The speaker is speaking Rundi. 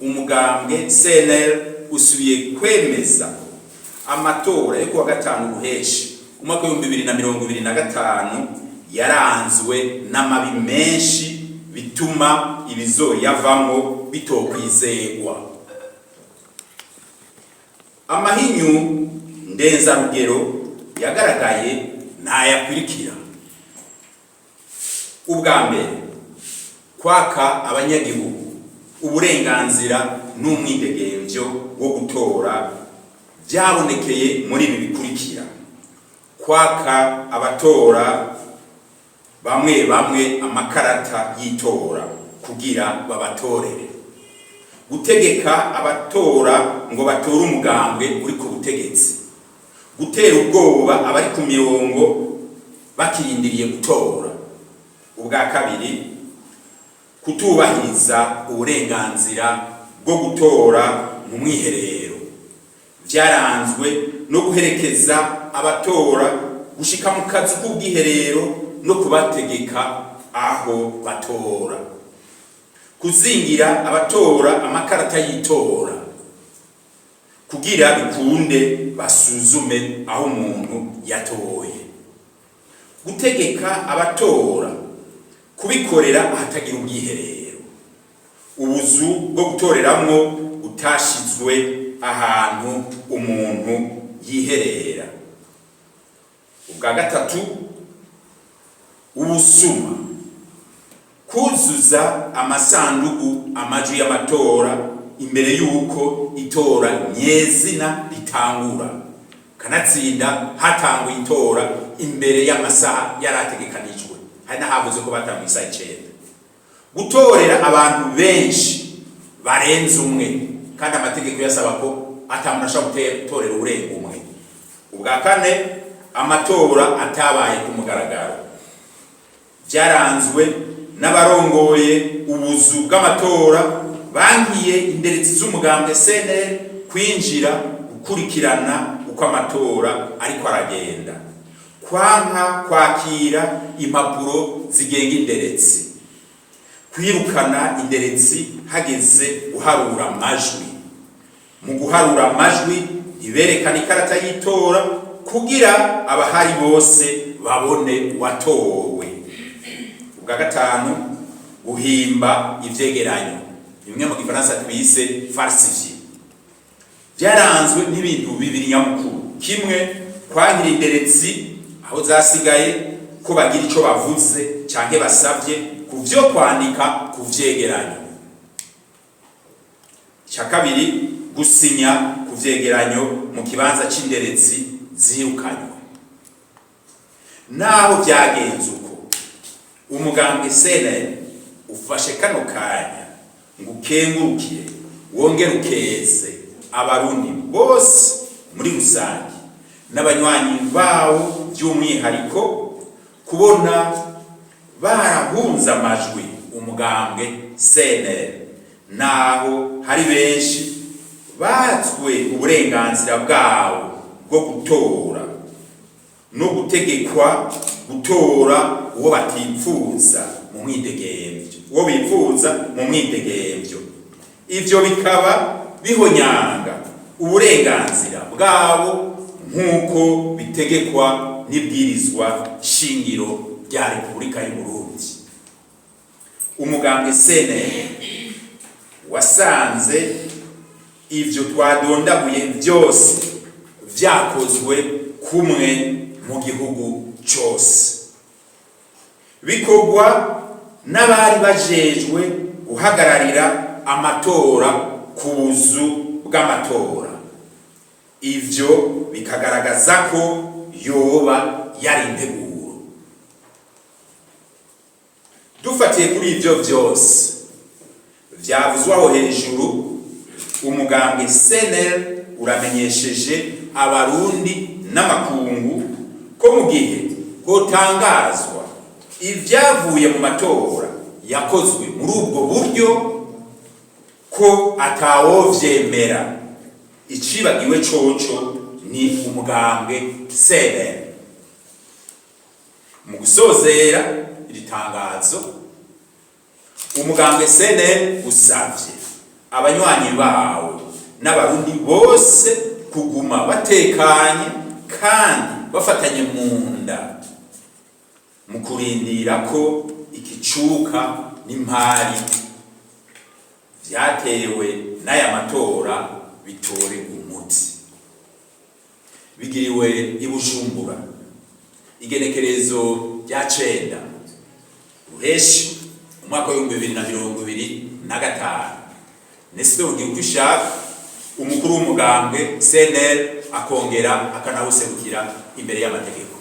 Umugambwe CNL usubiye kwemeza ko amatora yo kuwa gatanu Ruheshi umwaka w'2025 yaranzwe n'amabi menshi, bituma ibizoyavamwo bitokwizegwa. Amahinyu ndenzarugero yagaragaye ntayakurikira: ubwa mbere, kwaka abanyagihugu uburenganzira n'umwidegemvyo wo gutora byabonekeye muri ibi bikurikira: kwaka abatora bamwe bamwe amakarata y'itora kugira babatorere, gutegeka abatora ngo batore umugambwe uri ku butegetsi, gutera ubwoba abari ku mirongo bakirindiriye gutora. Ubwa kabiri, kutubahiriza uburenganzira bwo gutora mu mwiherero byaranzwe no guherekeza abatora gushika mu kazu k'ubwiherero no kubategeka aho batora, kuzingira abatora amakarata y'itora kugira bikunde basuzume aho umuntu yatoye, gutegeka abatora kubikorera ahatagira ubwiherero, ubuzu bwo gutoreramwo butashizwe ahantu umuntu yiherera. Ubwa gatatu, ubusuma, kuzuza amasandugu amajwi y'amatora imbere y'uko itora nyezina ritangura, kanatsinda hatanguye itora imbere y'amasaha yarategekanijwe, hari n'ahavuze ko batanguye isaha 9, gutorera abantu benshi barenze umwe kandi amategeko yasaba ko ata muntu ashobora gutorera uburenga umwe. Ubwa kane, amatora atabaye ku mugaragaro byaranzwe n'abarongoye ubuzu bw'amatora bankiye inderetsi z'umugambwe CNL kwinjira gukurikirana uko amatora ariko aragenda, kwanka kwakira impapuro zigenga inderetsi, kwirukana inderetsi hageze guharura amajwi, mu guharura amajwi ntiberekane ikarata y'itora kugira abahari bose babone uwatowe. Ubwa gatanu, guhimba ivyegeranyo, bimwe mu gifaransa twise falsifier, byaranzwe n'ibintu bibiri nyamukuru: kimwe, kwankira inderetsi aho zasigaye ko bagira ico bavuze canke basavye ku vyo kwandika ku vyegeranyo; icya kabiri, gusinya ku vyegeranyo mu kibanza c'inderetsi zirukanywe. Naho vyagenze uko, umugambwe CNL ufashe kano kanya ngo ukengurukire wongere ukeze Abarundi bose muri rusange n'abanywanyi bawo by'umwihariko kubona barahunze amajwi umugambwe CNL, naho hari benshi batswe uburenganzira bwabo bwo gutora no gutegekwa gutora uwo batipfuza mu mwidegemvyo, uwo bipfuza mu mwidegemvyo, ivyo bikaba bihonyanga uburenganzira bwabo nk'uko bitegekwa n'ibwirizwa shingiro rya Repubulika y'u Burundi. Umugambwe CNL wasanze ivyo twadondaguye byose vyakozwe kumwe mu gihugu cose, bikorwa n'abari bajejwe guhagararira amatora ku buzu bw'amatora, ivyo bikagaragaza ko yoba yari integuro. Dufatiye kuri ivyo vyose vyavuzwe aho hejuru, umugambwe CNL uramenyesheje Abarundi n'amakungu ko mu gihe hotangazwa ivyavuye mu matora yakozwe muri ubwo buryo, ko atawovyemera, icibagiwe coco ni umugambwe CNL. Mu gusozera iri tangazo, umugambwe CNL usavye Abanywanyi bawo n'Abarundi bose kuguma batekanye kandi bafatanye mu nda mu kurindira ko ikicuka n'impari vyatewe n'aya matora bitorerwa umuti. Bigiriwe i Bujumbura, igenekerezo rya 9 Ruheshi, umwaka w'2025. Nestor Girukishaka, umukuru w'umugambwe CNL, akongera akanawuserukira imbere y'amategeko.